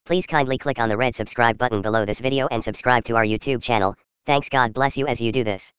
Please kindly click on the red subscribe button below this video and subscribe to our YouTube channel. Thanks, God bless you as you do this.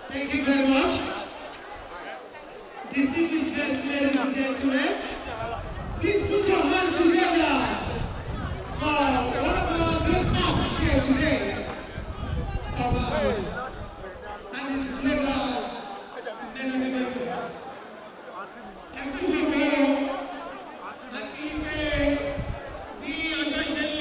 Thank you very much. Distinguished guests, ladies and gentlemen, please put your hands together for one of our great acts here today. And his labor elevators. And to the world, and even the organization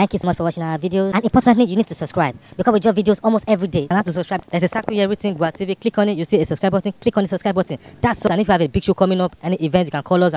Thank you so much for watching our videos, and importantly, you need to subscribe because we drop videos almost every day. And how to subscribe? There's a circle here written Gua TV. Click on it, you see a subscribe button. Click on the subscribe button. That's all. And if you have a big show coming up, any event, you can call us.